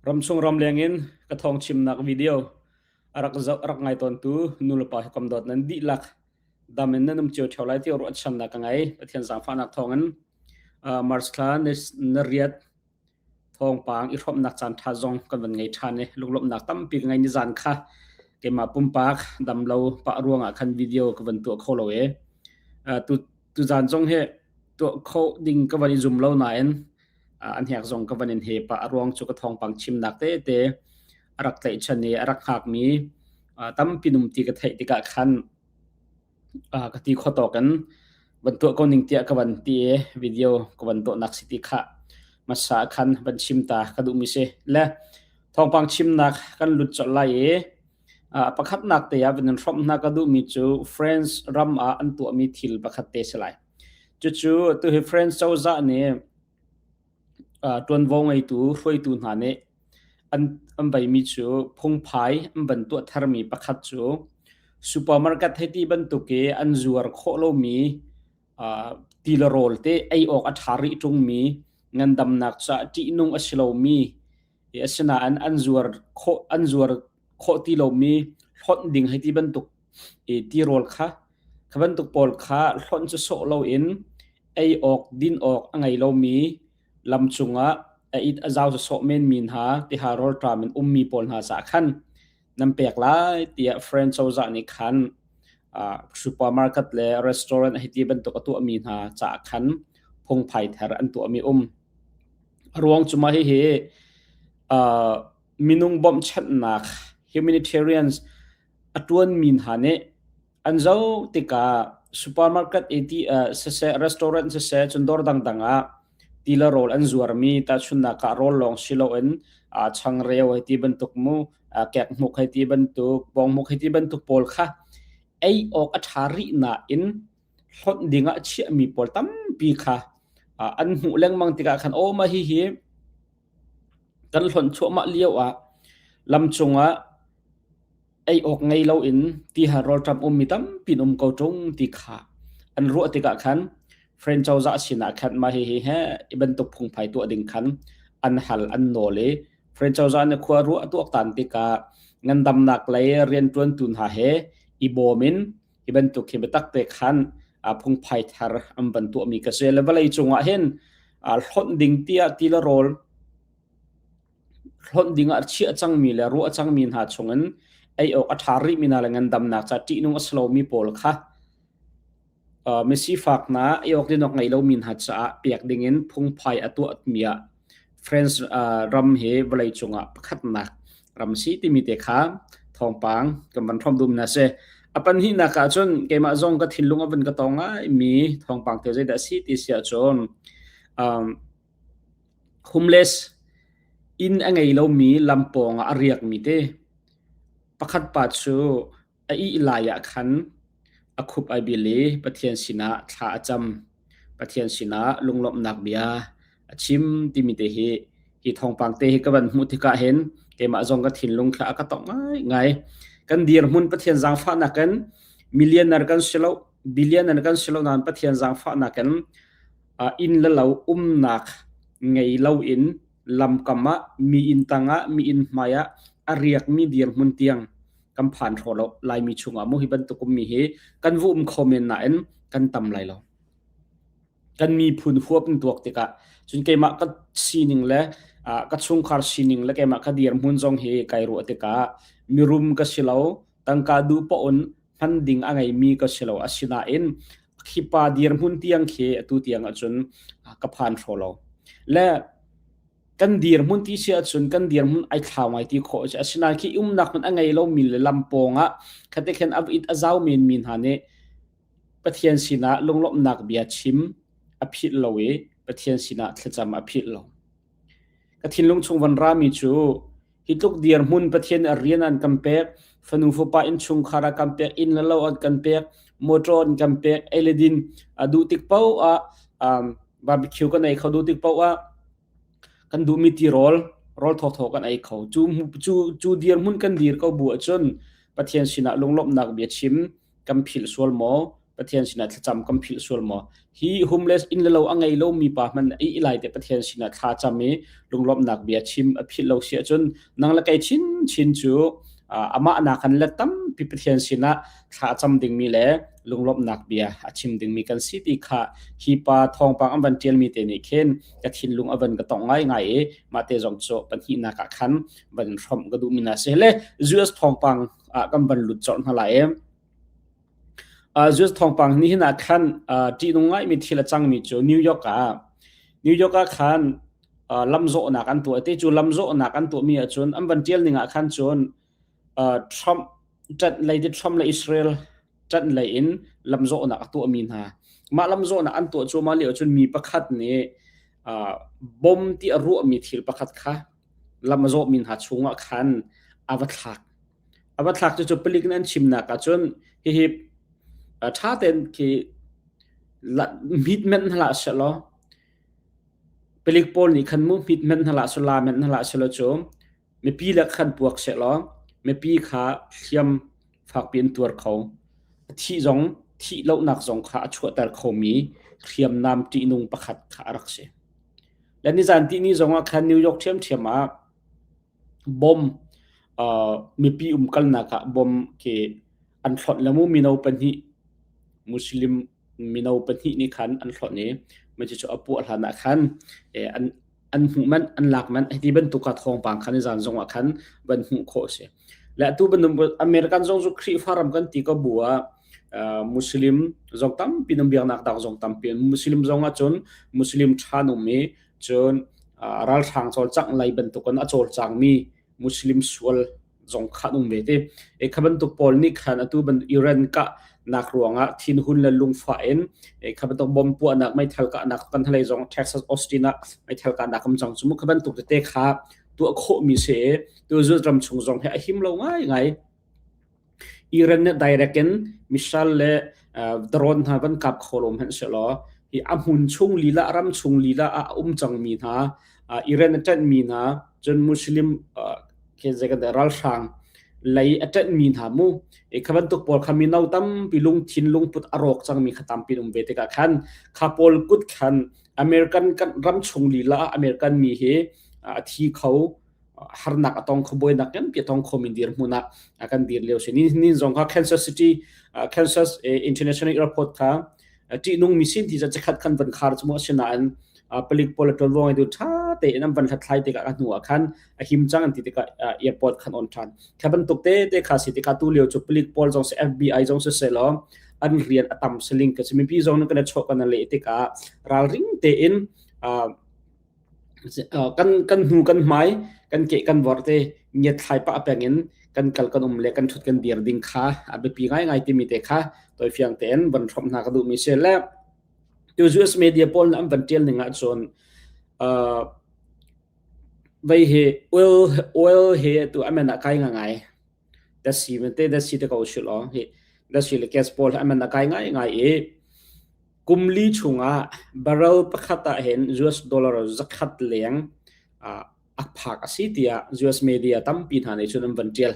Ramchung ramleng in ka thawngchimnak video a rak zoh a rak ngai tawntu nulepa hi kam dawt nan dihlak dam in nan um cio ṭheo lai ti ruahchannak ka ngei. Pathian zaangfahnak thawngin March thla na riat thawngpang i hrawmhnak caan ṭha zong kan van ngei ṭhan i lunglawmhnak tampi ka ngei. Nizan kha keimah pumpak damlo pah ruangah khan video ka van tuah kho lo i tu tuzan zong hi tuah kho ding ka van i zum lo nain an hek zong ka van in he pah. A ruang cu ka thawngpang chimnak tete a rak tlaihchan i a rak hngakmi tampi num ti ka theih tikah khan ka ti kho tawk in van tuah ko ning tiah ka van ti i video ka van tuahnak si ti kha hmasa khan van chim ta ka duhmi si. Le thawngpang chimnak kan lut colh lai i pakhatnak te ah van in hrawmh hna ka duhmi cu France ram ah an tuahmi thil pakhat te si lai. Cucu tuhi France cozah nih ṭuanvo ngeitu hruaitu hna nih an veimi cu phungphai an van tuah tharmi pakhat cu supermarket hei ti bantuk i an zuar khawh lomi ti le rawl te ei awk a ṭha rih ṭungmi ngandamnak caah ṭihnung a si lomi asinain an zuar khawh ti lomi hlonh ding hei ti bantuk i tirawl kha kha bantuk pawl kha hlonh cu sawh loin ei awk din awk a ngei lomi lam cungah a it a zau sawh menmi hna tiha rawlṭam in ummi pawl hna caah khan nan pek lai tiah French cozah nih khan supermarket le restaurant hei ti bantuk a tuahmi hna caah khan phungphai thar an tuahmi um. A ruang cu mah hihi minung bawmhchanhnak humanitarians a ṭuanmi hna nih an zoh tikah supermarket i ti siseh restaurant siseh cun dawr dangdang ah ti le rawl an zuarmi tahchunhnak ah rawl lawng si loin changreu hei ti bantuk mu kekhmuk hei ti bantuk bawngmuk hei ti bantuk pawl kha ei awk a ṭha rih nain hlonh ding ah chiahmi pawl tampi kha an hmuh lengmang tikah khan aw mah hihi kan hlonh chuahmah lio ah lam cungah ei awk ngei loin tihal rawlṭam ummi tampi an um ko ṭung ti kha an ruah tikah khan French cozah sinah khan mah hihi he i bantuk phungphai tuah ding khan an hal an nawl i French cozah nih khua ruah tuaktan tikah ngandamnak lei rianṭuantu hna he i bawm in hi bantuk hi biatak te khan phungphai thar an van tuahmi ka si. Le vawlei cungah hin hlonh ding tiah ti le rawl hlonh ding ah chiah cangmi le ruah cangmi hna chungin ei awk a ṭha rihmi hna le ngandamnak ca ṭihnung a si lomi pawl kha misifak hna ei awk din awk ngei lomi hna caah pek dingin phungphai a tuahmi ah France ram hi vawlei cungah pakhatnak ram si timi te kha thawngpang kan van hrawm dum na si. A panhnihnak ah cun keimah zong ka thinlung a van ka tong ngaimi thawngpang te zeidah si ti si ahcun homeless inn a ngei lomi lam pawng ah a riakmi te pakhat pa cu a ih lai ah khan a khup ai bil i Pathian sinah thla a cam. Pathian sinah lunglawmhnak bia a chim timi te hi hi thawngpang te hi ka van hmuh tikah hin keimah zong ka thinlung thla a ka tongh ngaingai. Kan dirhmun Pathian zaangfahnak in millionaire kan si lo, billionaire kan si lo nain Pathian zaangfahnak in inn le lo umnak ngei loin lamkam ah mi inn tangah mi inn hmai ah a riakmi dirhmun tiang kan phan hraw lo. Laimi chungah mu hi bantuk ummi hi kan vu um kho men nain kan tam lai lo. Kan miphun huap in tuak tikah cun keimah ka sining le ka chungkhar sining le keimah ka dirhmun zong hi kai ruah tikah mirum ka si lo, tangka duh paoh in hman ding a ngeimi ka si lo. Asinain khi pa dirhmun tiang khi atu tiang ahcun ka phan hraw lo. Le kan dirhmun ti si ahcun kan dirhmun ai thlau ngai ti khawh a si. Asinain khi umnak hmun a ngei lomi le lam pawng ah khate khan a it a zau menmi hna nih Pathian sinah lunglawmhnak bia chim a philh lo i Pathian sinah thlacam a philh lo. Ka thinlung chung van rami cu hi tluk dirhmun Pathian a rian an kan pek, fanu fapa innchungkhar a kan pek, inn le lo an kan pek, motor an kan pek, ei le din a duh tik paoh ah barbecue kan ei kho duh tik paoh ah kan duhmi tirawl rawl thawthaw kan ei kho. Cu cu cu dirhmun kan dir ko bu ahcun Pathian sinah lunglawmhnak bia chim kan philh sual maw? Pathian sinah thlacam kan philh sual maw? Hi homeless inn le lo a ngei lomi pa hmanh a ih lai te Pathian sinah thla cam i lunglawmhnak bia chim a philh lo si ahcun nang le kei chinchin cu amah nakan let tampi Pathian sinah thla cam dingmi le lunglawmhnak bia a chim dingmi kan si ti kha hi pa thawngpang an van ṭialmi te nih khin ka thinlung a van ka tongh ngaingai i mah te zong cu pahnihnak ah khan van hrawmh ka duhmi hna si. Le US thawngpang ah kan van lut colh hna lai i US thawngpang nihin ah khan ṭihnung ngaimi thil a cangmi cu New York ah New York ah khan lamzawhnak an tuah te cu lamzawhnak an tuahmi ahcun an van ṭial ning ah khan cun Trump ṭanh lei ti Trump le Israel ṭanh lei in lamzawhnak a tuahmi hna. Mah lamzawhnak an tuah cuahmah lio cun mi pakhat nih bom ti a ruahmi thil pakhat kha lam a zawhmi hna chungah khan a va thlak. A va thlak cu palik nih an chimnak ahcun hihi ṭha tein khi hmitmenh hlah sehlaw palik pawl nih khan mu hmitmenh hlah selaw la menh hlah selaw cu mipi le khan puak sehlaw mipi kha hliam fakpi an tuar kho. A thih zong thih lohnak zong kha a chuahter khomi hriamnam ṭihnung pakhat kha a rak si. Le nizan tihni zong ah khan New York ṭhiamṭhiam ah Bom mipi umkalnak ah bom khi an hlonh le mu mino pahnih Muslim mino pahnih nih khan an hlonh i mah cucu a puah hlan ah khan an an hmuh manh an lak manh hiti bantuk kha thawngpang khan nizan zong ah khan van hmuh khawh a si. Le atu bantuk American zong cu Khrihfa ram kan ti ko bu ah Muslim zong tampi nan biaknak dang zong tampi Muslim zong ahcun Muslim ṭha an um i Cun ralhrang cawlcangh lei bantukin a cawlcangmi Muslim sual zong kha an um ve te. E kha bantuk pawl nih khan atu bantuk Iran kah nak ruangah thinhun le lungfah in e kha bantuk bom puahnak meithal kahnak kan halei zong Texas Austin ah meithal kahnak um cang cu mu kha bantuk tete kha tuah khawh mi si e tu ram chung zong hi a him lo ngai ngai. Iran nih direct in missile le drone hna van kap kho lo hmanh sehlaw hi a hmun chung lila ram chung lila ah a um cangmi hna Iran a ṭanhmi hna cun Muslim ralhrang lei a ṭanhmi hna mu kha bantuk pawl kha mino tampi lungthin lungput a rawk cangmi kha tampi um ve tikah khan kha pawl kut khan American kan ram chung lila ah American mi hi a thi kho harnak a tong kho buainak nganpi a tong khomi dirhmun ah kan dir lio si. Ni zong kha Kansas City Kansas International Airport kha ṭihnung mi sin ti zakhat khan van khar chu mu asinain palik pawl ṭuanvo ngeitu ṭha tein an van hlathlai tikah a hnu ah khan a him cang an ti tikah airport khan on ṭhan. Kha bantuk te te kha si tikah tu lio cu palik pawl zong si FBI zong si selaw an rian a tam siling ka si mipi zong kan chuah kan leh tikah ralring tein Kan kan hnu kan hmai kan ke kan vorh te ngiatthlai pah peng in kan kal kan um le kan ṭhut kan dir ding kha a biapi ngaingai timi te kha tawifiang tein van hrawmh hna ka duhmi si. Le tu US media pawl nih an van ṭial ning ahcun uh, vei hi oil oil hi tu amen ah kai ngai dasi te dasi te ko si law hi dasi le gas pawl amen ah kai ngai ngai i Kum li chungah barrel pakhat ah hin US dollar 100 leng a phak a si tiah US media tampi hna nih cun an van ṭial.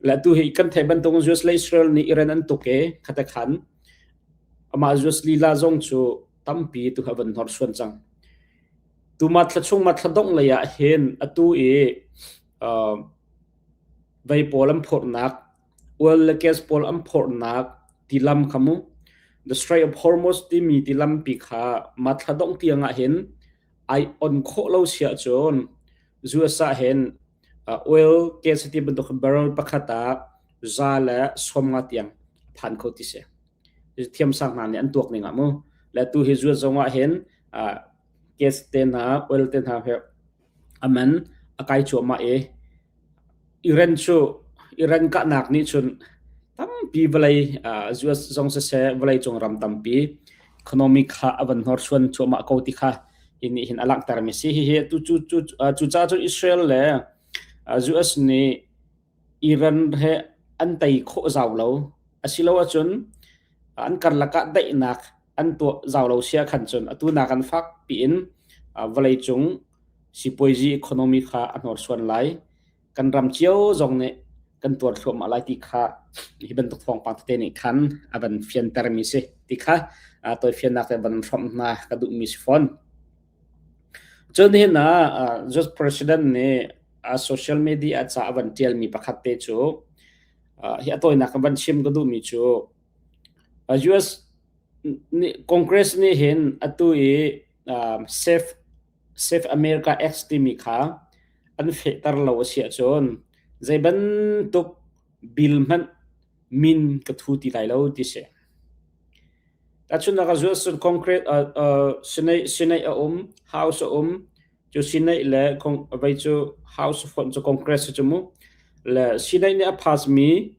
Le tu hi kan theih bantuk US le Israel nih Iran an tuk i khate khan amah US lila zong cu tampi tu kha van hnorsuan cang. Tu ma thla chung ma thla dongh lei ah hin atu i uh, vei pawl an phorhnak Oil le gas pawl an phorhnak tilam kha mu the Strait of Hormuz timi tilampi kha mah thla dongh tiang ah hin ai on khawh lo si ahcun US ah hin oil gas ti bantuk barrel pakhat ah 150 tiang phan kho ti si. Thiamsang hna nih an tuak ning ah mu. Le tu hi US zong ah hin gas te hna oil te hna he aman a kai cuahmah i Iran cu Iran kahnak nih cun tampi vawlei US zong siseh vawleicung ram tampi economy kha a van hnorsuan cuahmah ko ti kha hi nih hin a langhtermi si. Hihi tu cu cu cucaah cun Israel le US nih Iran he an tei khawh zau lo. Asilo ahcun an karlak ah daihnak an tuah zau lo sia khan cun atu nak an fak piin vawleicung sipuaizi economy kha a hnorsuan lai. Kan ram cio zong nih kan tuar thluahmah lai ti kha hi bantuk thawngpang tete nih khan a van fiantermi si ti kha tawifiannak te van hrawmh hna ka duhmi si fawn. Cun nihin ah US President nih a social media ca a van ṭialmi pakhat te cu hi a tawinak in van chim ka duhmi cu US nih Congress nih hin atu i Safe Save America Act timi kha an fehter lo a si ahcun zei bantuk bill hmanh min ka thu ti lai lo ti si. Tahchunhnak ah US cun Congress Senate, Senate a um, House a um. Cu Senate le vei cu House fonh cu Congress cu mu. Le Senate nih a pass mi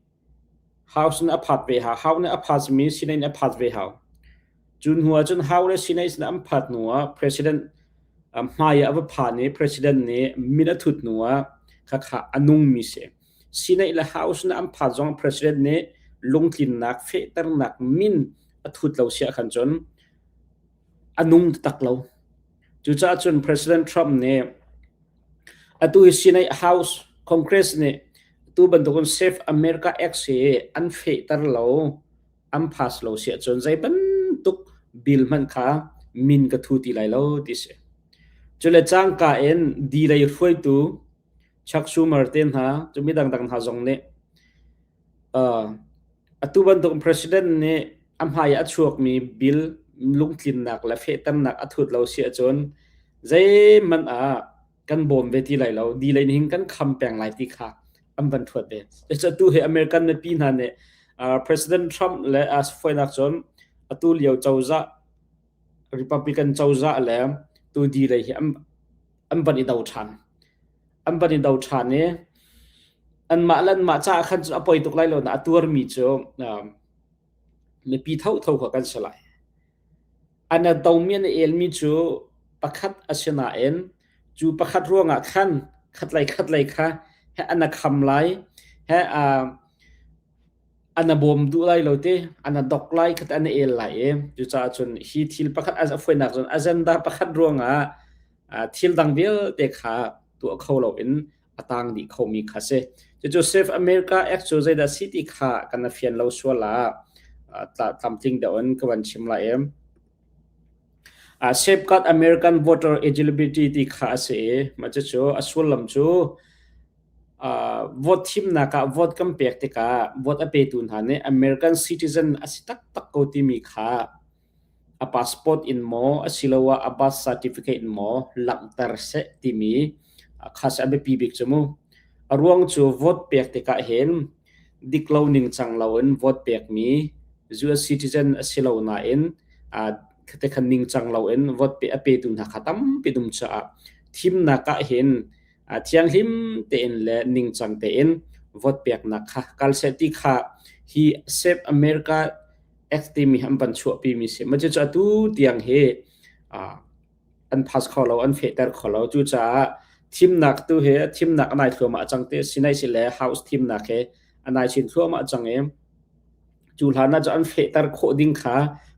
House nih a phat ve hau. House nih a pass mi Senate nih a phat ve hau. Cu hnu ah cun House le Senate nih an phat hnu ah President hmai ah a va phan i President nih min a thut hnu ah khakha a nungmi si. Senate le House nih an phat zong President nih lungtlinnak fehternak min a thut lo siah khan cun a nung taktak lo. Cucaah cun President Trump nih atu hi Senate House Congress nih atu bantukin Save America Act hi an fehter lo, an pass lo si ahcun zei bantuk bill hmanh kha min ka thu ti lai lo ti si. Cule cangka in di lei hruaitu Chuck Schumer te hna, cu mi dangdang hna zong nih atu bantuk president nih a hmai ah a chuakmi bill lungtlinnak le fehternak a thut lo si ahcun zeihmanh ah kan bawm ve ti lai lo, di lei nih hin kan kham peng lai ti kha an van thuat ve. Atu hi American mipi hna nih President Trump le a fawinak cun atu lio cozah Republican cozah le tu di lei hi an van i do ṭhan. An van i do ṭhan i anmah le anmah caah khan cun a poi tuk lai lo na a tuarmi cu mipi thotho kha kan si lai. An a domi an i elmi cu pakhat a si nain cu pakhat ruangah khan khatlei khatlei kha he an a kham lai, he an a bawm duh lai lo ti, an a dok lai kha an a el lai i cucaah cun hi thil pakhat a fawinak cun agenda pakhat ruangah thil dang vialte kha tuah kho loin a tang dih khomi kha si. Cucu Save America Act cu zeidah si ti kha kan fian lo sual ah tlamtling deuh in ka van chim lai i Safeguard American Voter Eligibility ti kha a si i mah cucu a sullam cu vote thimnak ah vote kan pek tikah vote a petu hna nih American citizen a si taktak ko timi kha a passport in maw asiloah a birth certificate in maw langhter seh timi kha a biapi bik cu mu. A ruang cu vote pek tikah hin dik lo ningcang loin vote pekmi US citizen a si lo nain khatekhan ningcang loin vote pe a petu hna kha tampi dum caah thimnak ah hin thianghlim tein le ningcang tein vote peknak kha kal seh ti kha hi Save America Act timi an van chuahpi mi si. Mah cucu atu tiang hi an pass kho lo, an fehter kho lo. Cucaah thimnak tu hi thimnak a nai thluahmah cang ti si nai si le House thimnak hi a nai chin thluahmah cang i cu hlan ah cu an fehter khawh ding kha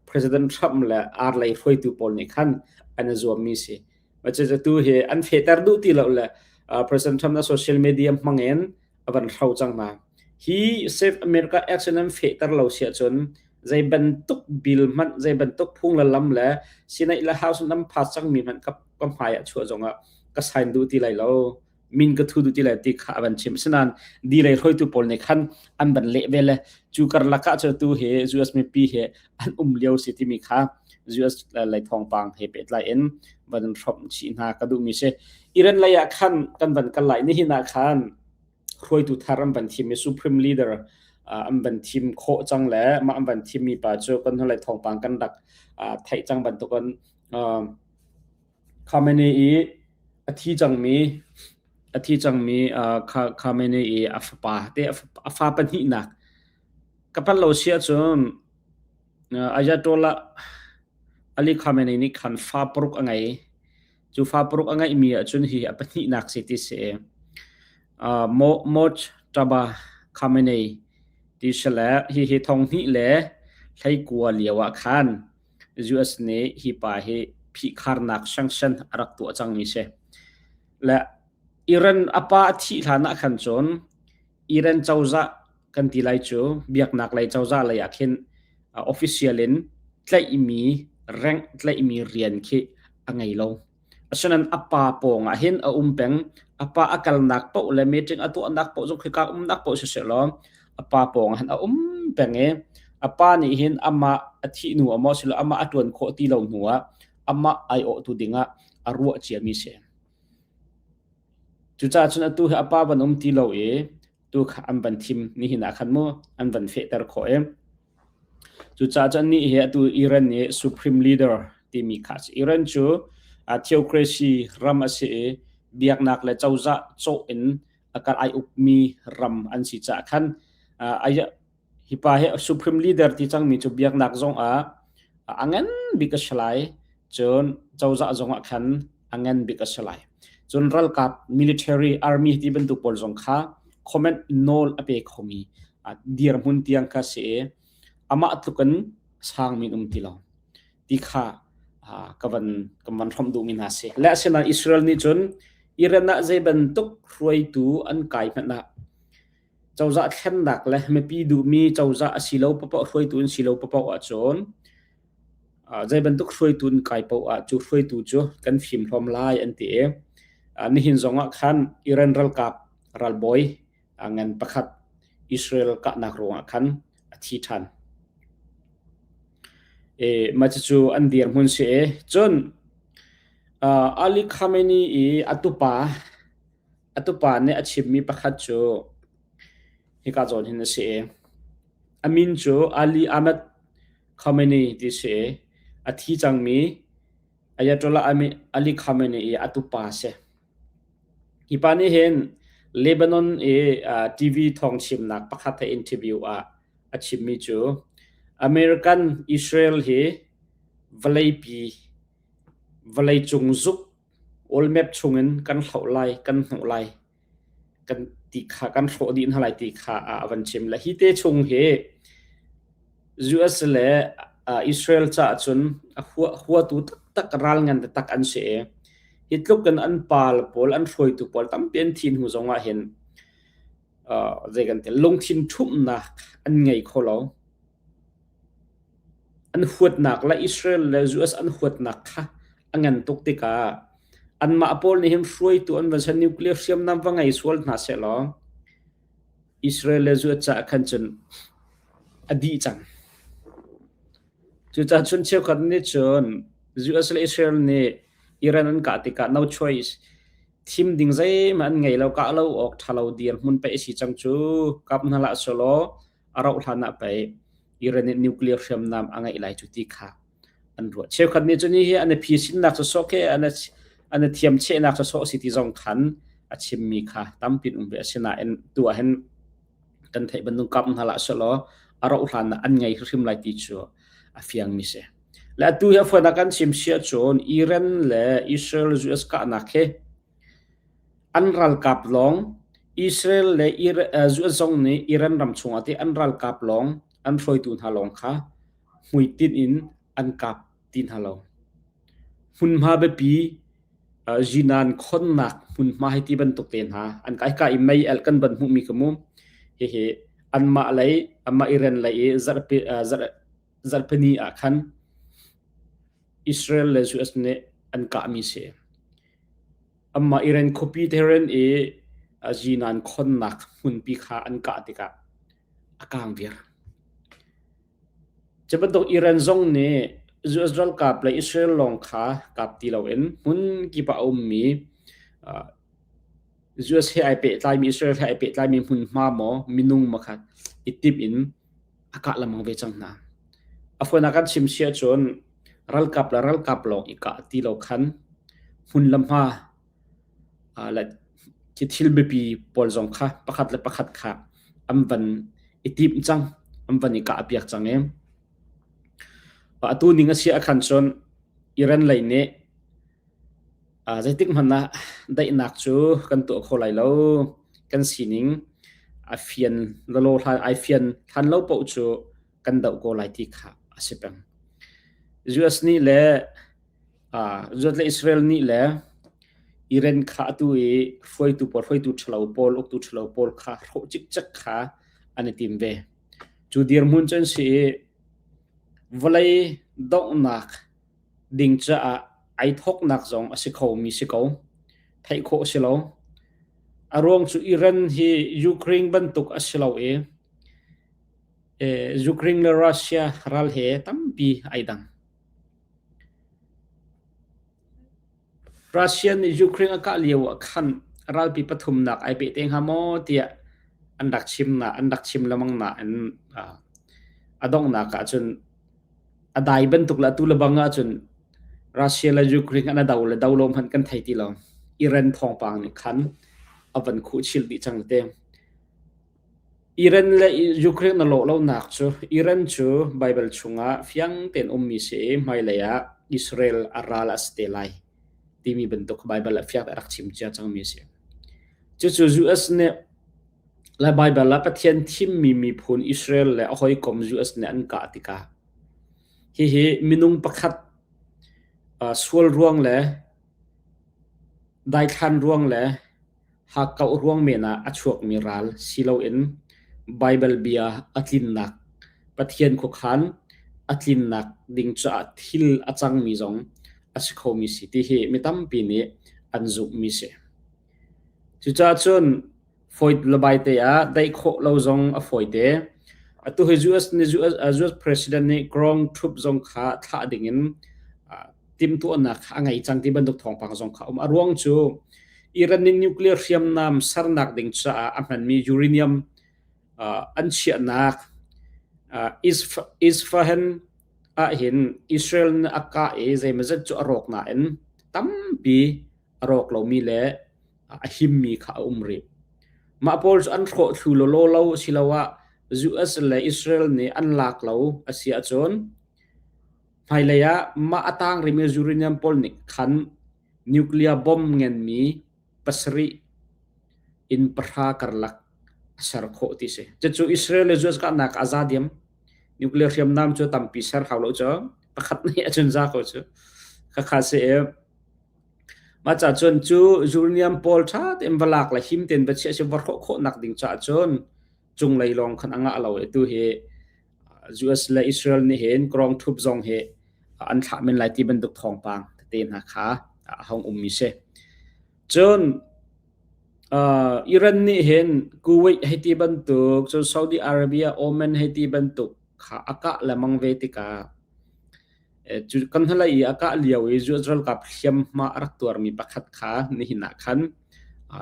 President Trump le ar lei hruaitu pawl nih khan an i zuammi si. Mah cucu tu hi an fehter duh ti lo le President Trump na social media hmang in a van hro cang hna. Hi Save America Act in an fehter lo si ahcun zei bantuk bill hmanh zei bantuk phung le lam le Senate le House in an pass cangmi hmanh ka, ka hmai ah chuah zongah ka sign duh ti lai lo min ka thu duh ti lai ti kha a van chim sinan di lei hruaitu pawl nih khan an van leh ve le cu karlak ah cu tu hi US mipi he an um lio si timi kha US lei thawngpang he pehtlai in van hrawmh chih hna ka duhmi si Iran lei ah khan kan van kal lai nihin ah khan hruaitu thar an van thim i supreme leader an van thim khawh cang le mah an van thimmi pa cu kan hnulei thawngpang kan rak theih cang bantukin Khamenei i a thi cangmi a thi cangmi Khamenei i a fapa te a fa pahnihnak ka pan lo si ahcun Ayatollah Ali Khamenei nih khan fa paruk a ngei. Cu fa paruk a ngeihmi ahcun hi a pahnihnak si ti si. Mojtaba Khamenei ti si le hihi thong hnih le 19 lio ah khan US nih hi pa hi phihkharnak sanction a rak tuah cangmi si. Le Iran a pa a thih hlan ah khan cun Iran cozah kan ti lai cu biaknak lei cozah lei ah khin official in tlaihmi rank tlaihmi rian khi a ngei lo. Asinain a pa pawng ah hin a um peng. A pa a kalnak paoh le meeting a tuahnak paoh zong khika umnak paoh siseh law a pa pawng ah hin a um peng i a pa nih hin amah a thih hnu ah maw silo amah a ṭuan khawh ti lo hnu ah amah aiawhtu ding ah a ruah ciami si. Cucaah cun atu hi a pa van um ti lo i tu kha an van thim nihin ah khan mu an van fehter khawh i cucaah cun nih hi atu Iran nih supreme leader timi kha a si. Iran cu theocracy ram a si i biaknak le cozah cawh in a kal ai ukmi ram an si caah khan hi pa hi supreme leader ti cangmi cu biaknak zong ah a ngan bik a si lai. Cun cozah zong ah khan a ngan bik a si lai. Cun ralkap military army ti bantuk pawl zong kha comment nawl a pe khomi dirhmun tiang kha si i amah tluk in sangmi um ti lo ti kha ka van kan van hrawmh duhmi hna si. Le asinain Israel nih cun Iran ah zei bantuk hruaitu an kai hmanh ah cozah thlennak le mipi duhmi cozah a si lo paoh hruaitu an si lo paoh ahcun zei bantuk hruaitu an kai paoh ah cu hruaitu cu kan fimhlawm lai an ti i nihin zong ah khan Iran ralkap ralbawi ngan pakhat Israel kahnak ruangah khan a thi ṭhan. E, mah cucu an dirhmun si i cun Ali Khamenei i a tupa A tupa nih a chimmi pakhat cu hika zawn hin a si i a min cu Ali Ahmad Khamenei ti si i a thi cangmi Ayatollah Ali Khamenei i a tupa a si. Hi pa nih hin Lebanon i TV thawngchimnak pakhat he interview ah a chimmi cu American Israel hi vawleipi vawleicung zuk All map chungin kan hloh lai, kan hmuh lai, kan ti kha kan hrawh dih hna lai ti kha a van chim. Le hi te chung hi US le Israel caah cun a huatu taktak ral ngan taktak an si i hi tluk in an pa pawl an hruaitu pawl tampi an thi hnu zong ah hin zei kan ti lungthin ṭhumhnak an ngei kho lo. An huatnak le Israel le US an huatnak kha a ngan tuk tikah anmah pawl nih hin hruaitu an van ser nuclear hriamnam va ngei sual hna sehlaw Israel le US caah khan cun a dih cang. Cucaah cun cheukhat nih cun US le Israel nih Iran an kah tikah no choice thim ding zeihmanh an ngei lo kah lo awk ṭha lo dirhmun pei a si cang cu kap hna hlah selaw a rauh hlan ah pei Iran nih nuclear hriamnam a ngeih lai cu ti kha an ruah. Cheukhat nih cun hi an phisinnak cu sawh khi an an thiam chehnak cu sawh si ti zong khan a chimmi kha tampi um ve. Asinain tu ah hin kan theih bantuk kap hna lah selaw a rauh hlan ah an ngei hrim lai ti cu a fiangmi si. Le atu hi a fawinak kan chim sia cun Iran le Israel US kahnak hi An ralkap lawng Israel le US zong nih Iran ram chungah ti an ralkap lawng an hruaitu hna lawng kha hmuitinh in an kap ti hna lo. Hmunhma biapi zinan khonnak hmunhma hei ti bantuk te hna an kai ka i mei alh kan van hmuhmi ka mu. Hihi anmah lei anmah Iran lei i zarhpi zarh zarhpini ah khan Israel le US nih an kahmi si. Anmah Iran khuapi Tehran i zinan khonnak hmunpi kha an kah tikah a kaang viar. Cu bantuk Iran zong nih US ralkap le Israel lawng kha kap ti loin hmun kip ah a ummi US he ai pehtlaimi Israel he ai pehtlaimi hmunhma maw minung maw kha i timh in a kah lengmang ve cang hna. A fawinak kan chim si ahcun ralkap le ralkap lawng i kah ti lo khan hmun le hma le khi thil biapi pawl zong kha pakhat le pakhat kha an van i tim cang, an van i kah piak cang i atu ning a si ah khan cun Iran lei nih Zeitik hmanh ah daihnak cu kan tuah kho lai lo. Kan sining a fian lawlaw hlan ai fian hlan lo paoh cu kan doh ko lai ti kha a si peng. US nih le US le Israel nih le Iran kha atu i hruaitu pawl, hruaitu ṭhalo pawl, uktu ṭhalo pawl kha hrawh cikcek kha an i tim ve. Cu dirhmun cu an si i vawlei donghnak ding caah ai thawknak zong a si khomi si ko. Theih khawh a si lo. A ruang cu Iran hi Ukraine bantuk a si lo i Ukraine le Russia ral he tampi ai dang. Russia nih Ukraine a kah lio ah khan ralpi pathumnak ai peh te hnga maw tiah an rak chim na an rak chim lengmang nain a donghnak ahcun a dai bantuk le atu le bang ahcun Russia le Ukraine an a do le do lo hmanh kan thei ti lo. Iran thawngpang nih khan a van khuhchilh dih cang te. Iran le Ukraine na lawh lonak cu Iran cu Baibal chungah fiang tein ummi si i hmailei ah Israel a ral a si te lai timi bantuk Baibal ah fiang a rak chim cia cangmi a si. Cucu US nih le Baibal ah Pathian thimmi miphun Israel le a hawikom US nih an kah tikah hihi minung pakhat sual ruang le daithlan ruang le Hakkauh ruang men ah a chuakmi ral si loin Baibal bia a tlinnak, Pathian khuakhan a tlinnak ding caah thil a cangmi zong a si khomi si ti hi mi tampi nih an zumhmi si. Cucaah cun fawi le baite ah daih khawh lo zong a fawite. Atu hi US nih US President nih Grong Troop zong kha thlah dingin timhtuahnak a ngei cang ti bantuk thawngpang zong kha a um. A ruang cu Iran nih nuclear hriamnam sernak ding caah a hmanmi uranium an chiahnak Isfahan ahhin Israel nih a kah i zeimawzat cu a rawk nain tampi a rawk lomi le a himmi kha a um rih. Mah pawl cu an hrawh thlu lawlaw lo asiloah US le Israel nih an lak lo a si ahcun Hmailei ah mah a tang rihmi uranium pawl nih khan nuclear bomb ngenmi pasarih in pahra karlak a ser khawh ti si. Cucu Israel le US kahnak ah a za diam. Nuclear hriamnam cu tampi ser hau lo cu pakhat nih a cun za ko cu. Khakha si i mah ca cun cu uranium pawl ṭha tein va lak le him tein va chiah si va hrawh khawhnak ding caah cun cunglei lawng khan a ngah lo i tu hi US le Israel nih hin Krong Thup zong hi an thlah men lai ti bantuk thawngpang tete hna kha a hong ummi si. Cun uh, Iran nih hin Kuwait hei ti bantuk, cun Saudi Arabia, Oman hei ti bantuk kha a kah lemang ve tikah Cu kan hngalh i a kah lio i US ralkap hliamhma a rak tuarmi pakhat kha nihin ah khan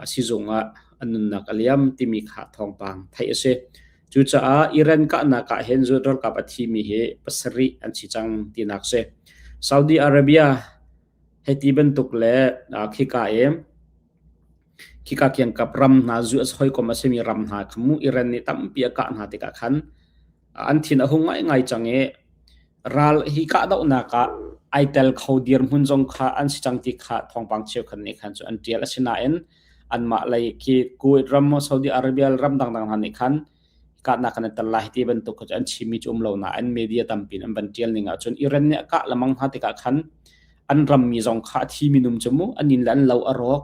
sizung ah a nunnak a liam timi kha thawngpang theih a si. Cucaah Iran kahnak ah hin US ralkap a thimi hi pasarih an si cang tinak si. Saudi Arabia hei ti bantuk le khika i khika kiangkap ram hna US hawikom a simi ram hna kha mu Iran nih tampi a kah hna tikah khan an thin a hung ngaingai cang i ral hi kahdohnak ah ai tel kho dirhmun zong kha an si cang ti kha thawngpang cheukhat nih khan cu an ṭial. Asinain anmah lei khi Kuwait ram maw Saudi Arabia ram dangdang hna nih khan kahnak kan i tel lai ti bantuk kha cu an chimmi cu um lo nain media tampi in an van ṭial ning ahcun Iran nih a kah lengmang hna tikah khan an rammi zong kha a thi minum cu mu an inn le an lo a rawk.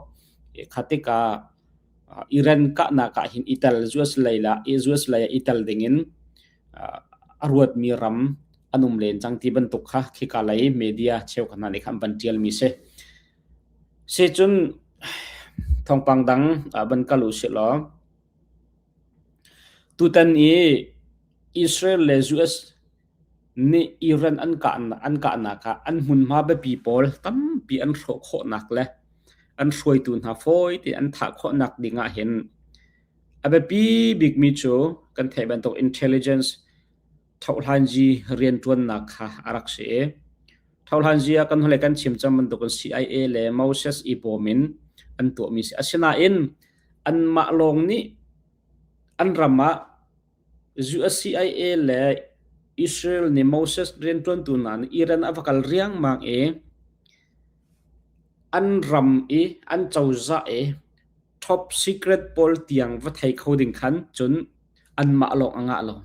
Kha tikah Iran kahnak ah hin i tel US lei la US lei ah i tel dingin a ruatmi ram an um len cang ti bantuk kha khika lei media cheukhat hna nih khan van ṭialmi si. Si cun thawngpang dang van kal u sih law tutan i Israel le US nih Iran an kah an kahnak ah an hmunhma biapi pawl tampi an hrawh khawhnak le an hruaitu hna fawi tein an thah khawhnak ding ah hin a biapi bikmi cu kan theih bantuk intelligence thohhlanzi rianṭuannak kha a rak si i thohhlanzi ah kan hnulei kan chim cang bantukin CIA le Moses i bawm in an tuahmi si. Asinain anmah lawng nih an ram ah US-CIA le Israel nih Moses rianṭuantu hna nih Iran a va kal riangmang i an ram i an cozah i top secret pawl tiang va thei kho ding khan cun anmah lawng a ngah lo.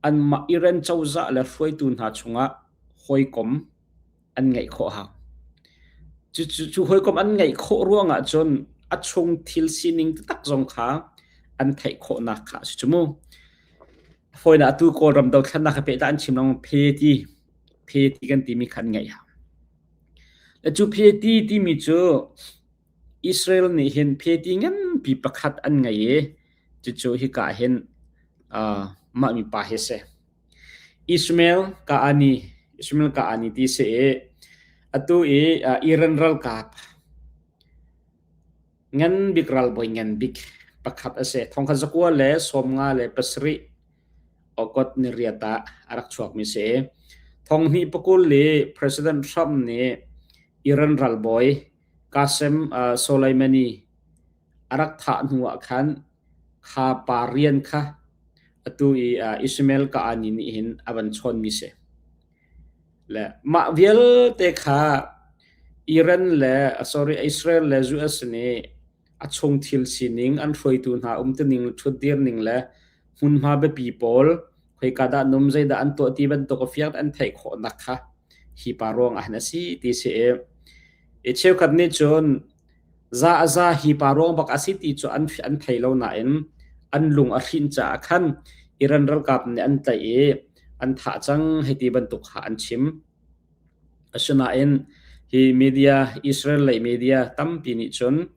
Anmah Iran cozah le hruaitu hna chungah hawikom an ngeih khawh hau. Cu hawikom an ngeih khawh ruangah cun a chung thil sining taktak zong kha an theih khawhnak kha a si cu mu. Fawinak atu Kawlram dothlennak he pehtlai an chim lengmang phe ti phe ti kan timi kha an ngeih. Le cu phe ti timi cu Israel nih hin phe ti nganpi pakhat an ngei i cucu hika hin uh, mah mipa hi a si. Ishmael Kaani Ishmael Kaani ti si i atu i Iran ralkap ngan bik ralbawi ngan bik pakhat a si. Thongkhat zakua le 57 August ni riat ah a rak chuakmi si. Thonghnih pakul i President Trump nih Iran ralbawi Qasem Soleimani a rak thah hnu ah khan kha pa rian kha atu i Ishmael Kaani nih hin a van chawnmi si. Le mah vialte kha Iran le sorry Israel le US nih a chung thil sining an hruaitu hna umtuning ṭhutdir ning le hmunhma biapi pawl khoika dah num zeidah an tuah ti bantuk a fiang an theih khawhnak kha hi pa ruang ah hin a si ti si i i cheukhat nih cun Za a za hi pa ruang bak a si ti cu an an thei lo nain an lung a hrin caah khan Iran ralkap nih an tlaih i an thah cang hei ti bantuk kha an chim. Asinain hi media Israel lei media tampi nih cun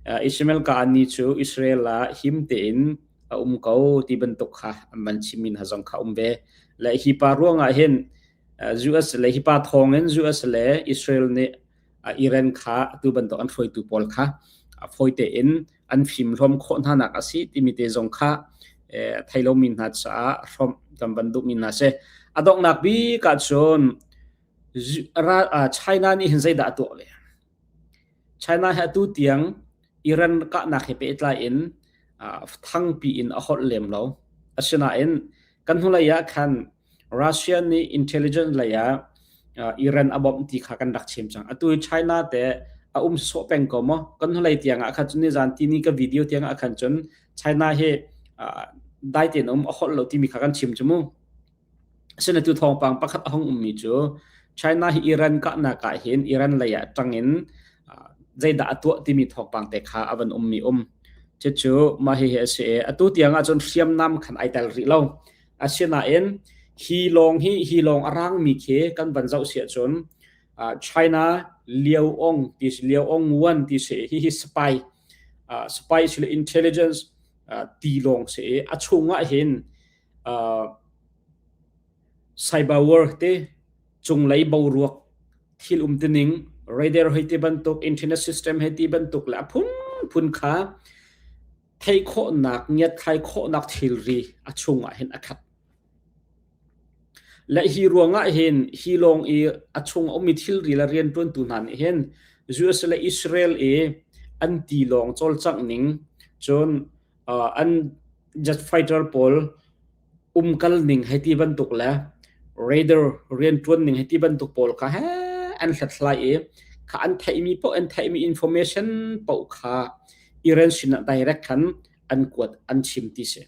Ishmael Kaani cu Israel ah him tein a um ko ti bantuk kha an van chimmi hna zong kha um ve. Le hi pa ruangah hin US le hi pa thawngin US le Israel nih Iran kha atu bantuk an hruaitu pawl kha fawi tein an fimhlawm khawh hna nak a si timi te zong kha thei lomi hna caah hrawmh kan van duhmi hna si. A donghnak bik ahcun China nih hin zeidah a tuah ve? China hi atu tiang Iran kahnak he pehtlai in thangpi in a holh lem lo. Asinain kan hnulei ah khan Russia nih intelligence lei ah Iran a bawmh ti kha kan rak chim cang. Atu China te a um sawh peng ko maw? Kan hnulei tiang ah khan cun nizan tini ka video tiang ah khan cun China hi dai tein um a holh lo timi kha kan chim cu mu. Asinain tu thawngpang pakhat a hung ummi cu China hi Iran kahnak ah hin Iran lei ah ṭang in zeidah a tuah timi thawngpang te kha a van ummi um. Cucu mah hihi a si i atu tiang ah cun hriamnam khan ai tel rih lo. Asinain hi lawng hi hi lawng a rangmi khi kan van zoh si ahcun China Liaoong ti Liaoong Wan ti si hi hi spy spy sile intelligence ti lawng si i a chungah hin cyber war te cunglei boruak thil umtuning radar hei ti bantuk internet system hei ti bantuk le a phunphun kha theih khawhnak ngiatthlai khawhnak thilri a chungah hin a khat. Le hi ruangah hin hi lawng i a chung a ummi thilri le rianṭuantu hna nih hin US le Israel i an tilawng cawlcangh ning cun an jet fighter pawl umkal ning hei ti bantuk le radar rianṭuan ning hei ti bantuk pawl kha he an hlathlai i kha an theihmi paoh an theihmi information paoh kha Iran sinah direct khan an kuat an chim ti si.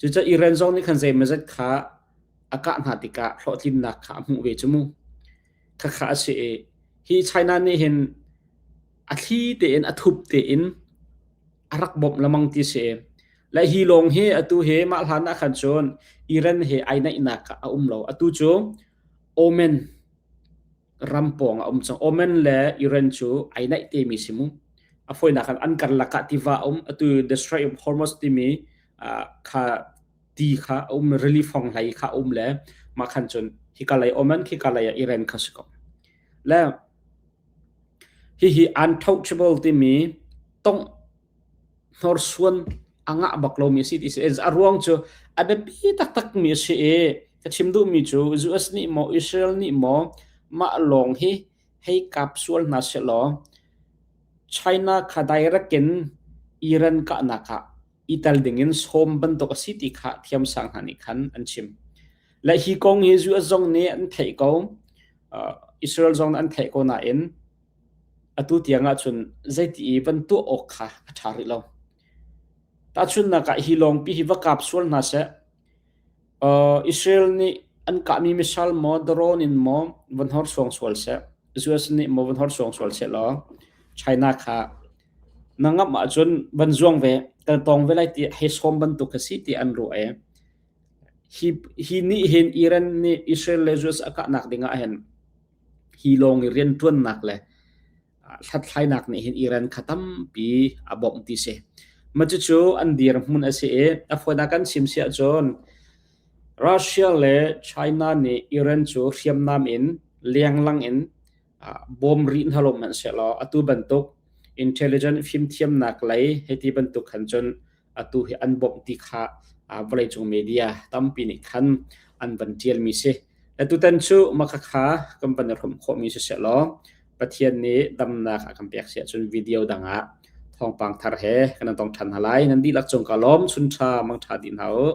Cucaah Iran zong nih khan zeimawzat kha a kah hna tikah hlawhtlinnak kha a hmuh ve cu mu. Khakha a si i hi China nih hin a thli tein a thup tein a rak bawmh lengmang ti si. Le hi lawng hi atu hi mah hlan ah khan cun Iran he ai naihnak ah a um lo. Atu cu Oman ram pawng a um cang. Oman le Iran cu ai naih temi si mu. A fawinak an an karlak ah tiva a um. Atu the Strait of Hormuz timi kha ti kha a um rili fong hlei kha a um le mah khan cun hika lei Oman khika lei ah Iran kha si ko. Le hihi untouchable timi tongh hnorsuan a ngah bak lomi a si ti si. A ruang cu a biapi taktakmi a si i ka chim duhmi cu US nih maw Israel nih maw mah lawng hi hei kap sual hna sehlaw China kha direct in Iran kahnak ah i tel dingin sawm bantuk a si ti kha thiamsang hna nih khan an chim. Le hi kong hi US zong nih an theih ko, Israel zong nih an theih ko nain atu tiang ahcun zeiti i van tuah awk kha a ṭha rih lo. Tahchunhnak ah hi lawngpi hi va kap sual hna seh. Israel nih an kahmi missile maw, drone in maw van horsuang sual seh. US nih maw van horsuang sual seh law China kha na ngamh ahcun van zuang ve kan tong ve lai ti hei sawm bantuk kha si ti an ruah i hi hi nih hin Iran nih Israel le US a kahnak ding ah hin hi lawng i rianṭuannak le hlathlainak nih hin Iran kha tampi a bawmh ti si. Mah cucu an dirhmun a si i a fawinak kan chim si ahcun Russia le China nih Iran cu hriamnam in lenglang in bawm rih hna lo hmanhsehlaw atu bantuk intelligent fimthiamnak lei hei ti bantuk khan cun atu hi an bawmh ti kha vawleicung media tampi nih khan an van ṭialmi si. Tutan cu makhakha kan van i hrawmh khawhmi siseh law Pathian nih damnak a kan pek si ahcun video dang ah thawngpang thar he kan tong ṭhan hna lai. Nan dihlak cung ka lawm. Chun ṭha, mang ṭha dih hna u.